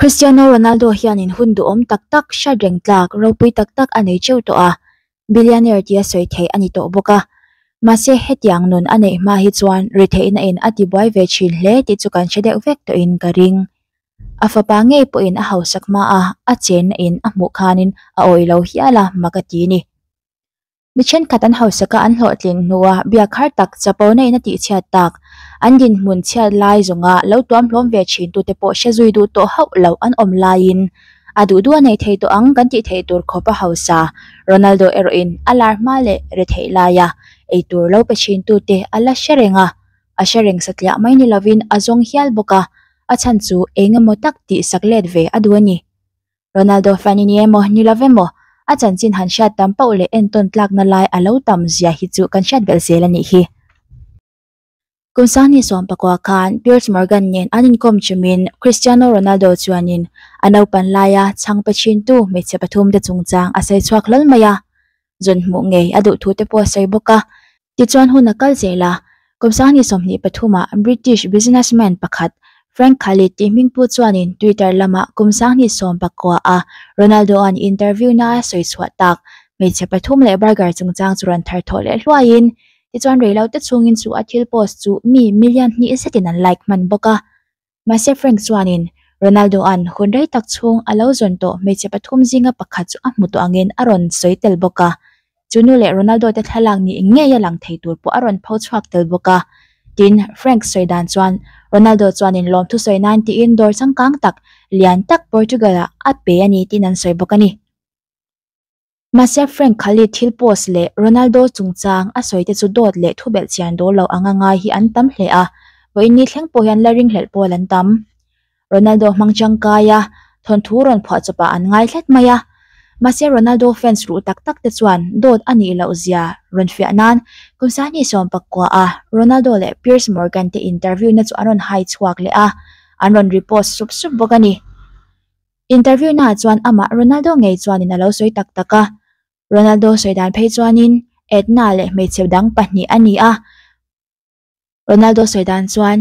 Cristiano Ronaldo hianin hun duhawm tak tak, hriat reng tlak, ropui tak tak a nei teuh tawh a, billionaire tia sawi theih a ni tawh bawk a. Mahse hetiang nun a neih hma hi chuan retheihna in a tibuai ve thin hle tih chu kan hre deuh vek tawhin ka ring. A fapa ngei pawhin a hausak hma a, a chenna in a hmuh khanin a awih lo hial a, mak a ti ni. Mi thenkhat an hausaka an hlawhtlin hnua biak har tak chapona in a tihchhiat tak, an dinhmun chhiat lai zawnga lo tuam hlawm ve thin tute pawh hre zui duh tawh hauh lo an awm laiin a duh duh a nei thei tawh ang kan tih theih tur khawp a hausa Ronaldo erawhin a lar hma leh retheih laia eitur lo pe thin tute a la hre reng a, a hre reng satliah mai ni lovin a zawng hial bawk a, a chhan chu eng emaw tak tihsak let ve a duh a ni. Ronaldo fan i ni emaw ni lo emaw, a chanchin han hriat tam pauh leh entawn tlakna lai a lo tam zia hi chu kan hriat belh zel a nih hi. Kum Sangni sawmpakua khan Piers Morgan nen an inkawm chumin Cristiano Ronaldo chuanin a naupan laia chhang pe thintu hmeichhe pathumte chungchang a sawi chhuak hlawl mai a, zun hmuh ngei a duh thute pawh a sawi bawk a. Tichuan hun a kal zel a, kum Sangni 23 ah British businessman pakhat Frank Khalid tih hmingpu chuanin Twitter lamah kum Sangni 19 a Ronaldo-a'n interview na a sawi chhuah tak hmeichhe pathum leh burger chungchang chu rawn thar thawh leh hluaiin Tichuan reilote chhungin chu a thil post chu mi million hnih zetin an like hman bawk a. Mahse Frank chuanin Ronaldo-a'n hun rei tak chhung a lo zawn tawh hmeichhe pathum zinga pakhat chu a hmu tawh angin a rawn sawi tel bawk a. Chu nu leh Ronaldo te thlalak ni ngei a lang thei tur pawh a rawn pho chhuak tel bawk a. Tin, Frank sawi dan chuan Ronaldo chuanin lawmthu sawi nan tiin dawr changkang tak, lian tak Portugal-ah a pe a ni tiin an sawi bawk a ni. Mahse Frank Khalid thil post leh Ronaldo chungchang a sawi te chu dawt leh thubelh chian dawl lo anga ngai hi an tam hle a, vawiin ni thleng pawh hian la ringhlelh pawl an tam. Ronaldo hmang tangkai a, thawnthu rawn phuah chawpah an ngai tlat mai a. Mahse Ronaldo fans ruh tak tak te chuan dawt a nih loh zia rawn fiah nan kum sahnih 19 a Ronaldo leh Piers Morgan te interview na chu an rawn hai chhuak leh a, an rawn repost sup sup bawk a ni. Interview naah chuan amah Ronaldo ngei chuanin a lo sawi tak tak a. Ronaldo sawi dan phei chuanin Edna leh hmeichhe dang pahnih a ni a. Ronaldo sawi dan chuan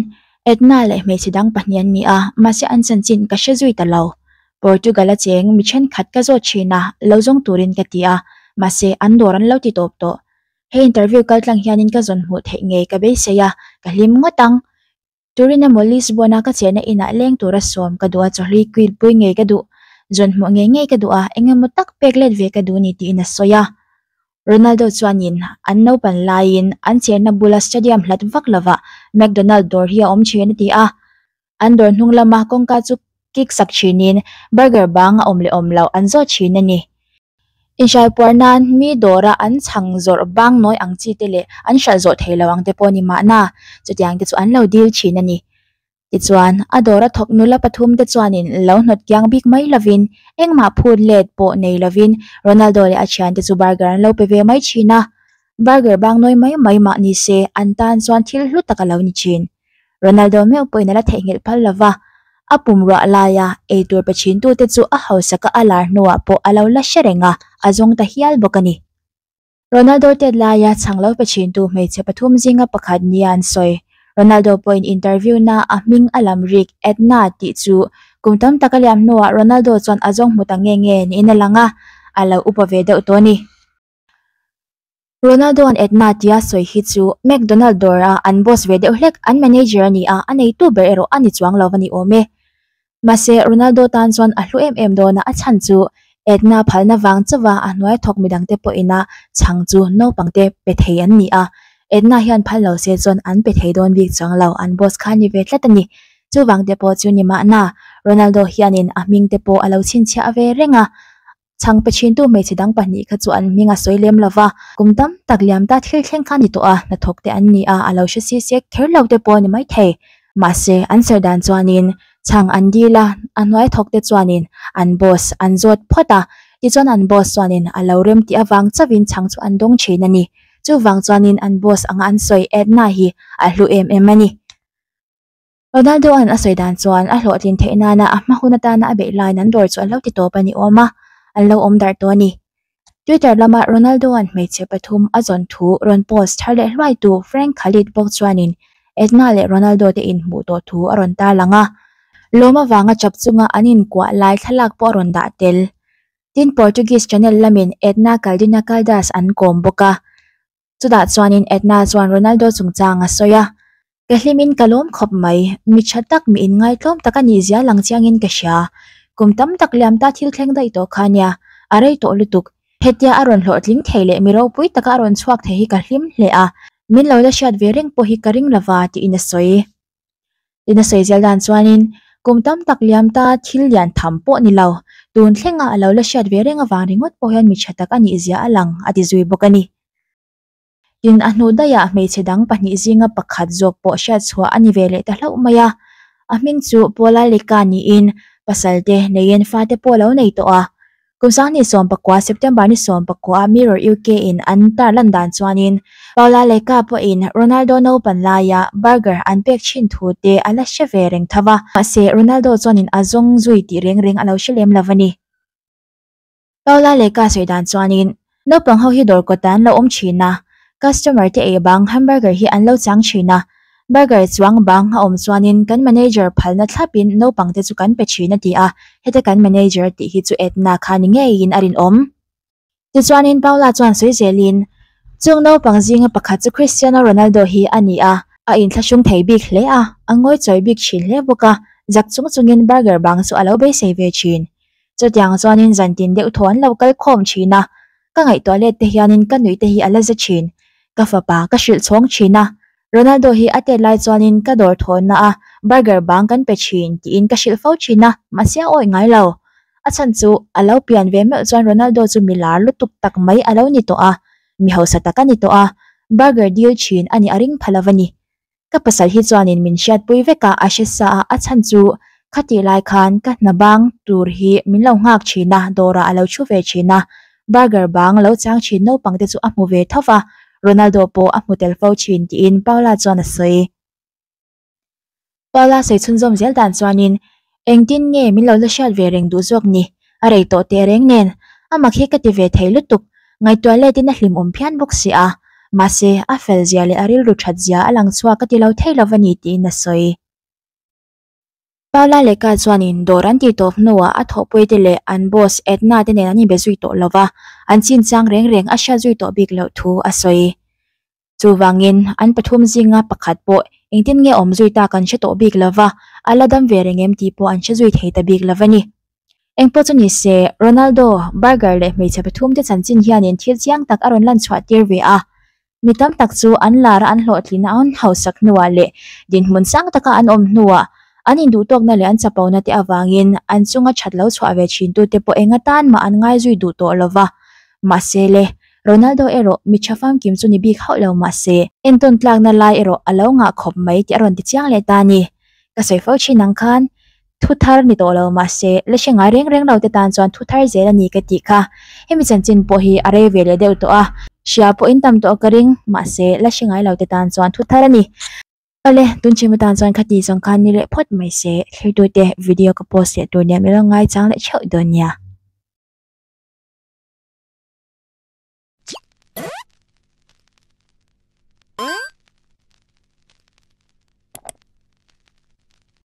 Edna leh hmeichhe dang pahnih an ni a, mahse an chanchin ka hre zui ta lo. Portugal a cheng mi thenkhat ka zawt thin a, lo zawng turin ka ti a, mahse an dawr an lo ti tawp tawh. He interview kaltlang hianin ka zawn hmuh theih ngei ka beisei a, ka hlim ngawt ang. Turin emaw Lisbon-a ka chenna inah leng tura sawm ka duh a, chawhlui kuit pui ngei ka duh, zawn hmuh ngei ngei ka duh a, eng emaw tak pek let ve ka duh ni tiin a sawi a. Ronaldo chuanin an naupan laiin an chenna bula stadium hlat vak lovah McDonald dawr hi a awm thin a ti a. An dawr hnung lama kawngka chu kick sak thinin burger bang a awm leh awm loh an zawt thin a ni. Inhrialpuar nan mi dawra an chhang zawrh bang nawi ang chi te leh an hralh zawh thei lo ang te pawh a ni mahna, chutiang te chu an lo dil thin a ni. Tichuan, a dawra thawk nula pathum te chuanin lo hnawt kiang bik mai lovin, engmah phut let pawh nei lovin Ronaldo leh a thiante chu burger an lo pe ve mai thin a. Burger bang nawi mai mai mah ni se, an tan chuan thil hlu tak a lo ni thin. Ronaldo meuh pawhin a la theihnghilh phal lo va, a pum ruah laia eitur pe thintute chu a hausaka a lar hnuah pawh a lo la hre reng a, a zawng ta hial bawk a ni. Ronaldo tet laia chhang lo pe thintu hmeichhe pathum zinga pakhat nia an sawi. Ronaldo pawhin interview na a hming a lam rik Edna tih chu kum tam tak a liam hnuah Ronaldo chuan a zawng hmu ta nge nge niin a lang a, a lo upa ve deuh tawh a ni. Ronaldo-a'n Edna tia sawi hi chu McDonald dawr-a an boss ve deuh hlek, an manager a ni a, a neitu ber erawh a ni chuang lo a ni awm e. Mahse, Ronaldo tan chuan a hlu em em dawn a, a chhan chu Edna phalna vang chauha a hnuai thawk midangte pawhin a chhang chu naupangte pe thei an ni a, Edna hian phal lo se chuan an pe thei dawn bik chuang lo, an boss kha a ni ve tlat a ni. Chuvangte pawh chu ni mahna, Ronaldo hianin a hmingte pawh a lo chhinchhiah ve reng a, Chhang pe thintu hmeichhe dang pahnih kha chu an hming a sawi lem lo va, kum tam tak liam ta thil thleng kha a ni tawh a, hnathawk te an ni a, a lo hre si sek kher lo te pawh a ni maithei. Mahse, an sawi dan chuanin chhang an dil a, a hnuai thawk te chuanin an boss an zawt phawt a, tichuan an boss chuanin a lo rem tih avang chauhin chhang chu an dawng thin a ni. Chuvang chuanin an boss anga an sawi Edna hi a hlu em em a ni. Ronaldo-a'n a sawi dan chuan a hlawhtlin theih nana a hma hun atana a beih laiin an dawr chu an lo ti tawp a ni awm a, an lo awm darh tawh a ni. Twitter lama Ronaldo-a'n hmeichhe pathum a zawn thu rawn post thar leh hluaitu Frank Khalid bawk chuanin Edna leh Ronaldo te inhmuh tawh thu a rawn tarlang a. Lawm avanga chap chunga an inkuah lai thlalak pawh a rawn dah tel. Tin, Portuguese channel lamin Edna Caldina Caldas an kawm bawk a. Chutah chuanin Edna chuan Ronaldo chungchang a sawi a, Ka hlimin ka lawm khawp mai, mi tha tak, mi inngaitlawm tak a nih zia lang chiangin ka hria. Kum tam tak liam ta thil thleng daih tawh kha nia, a rei tawh lutuk. Hetia a rawn hlawhtling thei leh mi ropui taka a rawn chhuak thei hi ka hlim hle a, min lo la hriat ve reng pawh hi ka ring lova tiin a sawi. Tin a sawi zel dan chuanin kum tam tak liam ta thil lian tham pawh ni lo, tun thlenga a lo la hriat ve reng avang ringawt pawh hian mi tha tak a nih zia a lang a ti zui bawk a ni. Tin a hnu daihah hmeichhe dang pahnih zinga pakhat zawk pawh hriat chhuah a ni ve leh ta hlauh mai a, a hming chu Paula Leka niin pasal te neiin fate pawh a lo nei tawh a. Kum 2019 September ni 19 a Mirror UK in an tar lan dan chuanin Paula Leka pawhin Ronaldo naupan laia burger an pek thin thu te a la hre ve reng tho va, mahse Ronaldo chuanin a zawng zui tih reng reng a lo hre lem lo a ni. Paula Leka sawi dan chuanin naupang ho hi dawr kawtah an lo awm thin a, customer te ei bang hamburger hi an lo chang thin a, Burger chuang bang a awm chuanin kan manager phalna thlapin naupang te chu kan pe thin a ti a, heta kan manager tih hi chu Edna kha ni ngeiin a rinawm. Tichuanin Paula chuan sawi zelin, Chung naupang zinga pakhat chu Cristiano Ronaldo hi a ni a, a inthlahrung thei bik hle a, a ngawi chawi bik thin hle bawk a, zak chung chungin burger bang chu a lo beisei ve thin. Chutiang chuanin zantin deuh thaw an lo kal khawm thin a, ka ngaihtuah let te hianin ka nuih te hi a la za thin. Ka fapa ka hrilh chhawng thin a, Ronaldo hi a tet lai chuanin ka dawr thawnna a burger bang kan pe thin tiin ka hrilh fo thin a, mahse a awih ngai lo. A chhan chu a lo pian ve meuh chuan Ronaldo chu mi lar lutuk tak mai a lo ni tawh a, mi hausa tak a ni tawh a, burger deal thin a nih a ring pha lo a ni. Ka pasal hi chuanin min hriatpui vek a, a hre sa a, a chhan chu khatih lai khan ka hna bang tur hi min lo nghak thin a, dawrah a lo thu ve thin a, burger bang lo chang thin naupang te chu a hmu ve tho va, Ronaldo pawh a hmu tel fo thin tiin Paula chuan a sawi. Paula sawi chhunzawm zel dan chuanin engtin nge min lo la hriat ve reng duh zawk ni, a rei tawh teh reng nen, a mak hi ka ti ve thei lutuk, ngaihtuah letin a hlimawm phian bawk si a, mahse a fel zia leh a rilru that zia a lang chhuak ka ti lo thei lo va ni tiin a sawi. Paula leh Ka chuanin dawr an tih tawp hnuah a thawhpuite leh an boss Edna te nen an inbe zui tawh lo va, an chinchang reng reng a hriat zui tawh bik loh thu a sawi. Chuvangin an pathum zinga pakhat pawh engtin nge awm zui tak an hre tawh bik lo va, a la dam ve reng em tih pawh an hre zui thei ta bik lo a ni. Engpawh chu ni se, Ronaldo, Burger leh hmeichhe pathum te chanchin hianin thil chiang tak a rawn lan chhuah tir ve a. Mi tam tak chu an lar a an hlawhtlina an hausak hnuah leh dinhmun sang taka an awm hnuah an induhtawkna leh an chapona te avangin an chunga that lo chhuah ve thintute pawh eng atan mah an ngai zui duh tawh lo va. Mahse le, Ronaldo erawh mi tha famkim chu ni bik hauh lo mahse, entawn tlakna lai erawh a lo ngah khawp mai tih a rawn ti chiang leh ta a ni. Ka sawi fo thin ang khan thu thar ni tawh lo mahse, la hre ngai reng reng lo te tan chuan thu thar zel a ni ka tih kha. Hemi chanchin pawh hi a rei ve leh deuh tawh a, hria pawh in tam tawh ka ring, mahse la hre ngai lo te tan chuan thu thar a ni. Awle, tun chin atan chuan khati zawng khan ni leh phawt mai se, thlir tute video ka post leh tur nia min rawn ngaichang leh theuh dawn nia.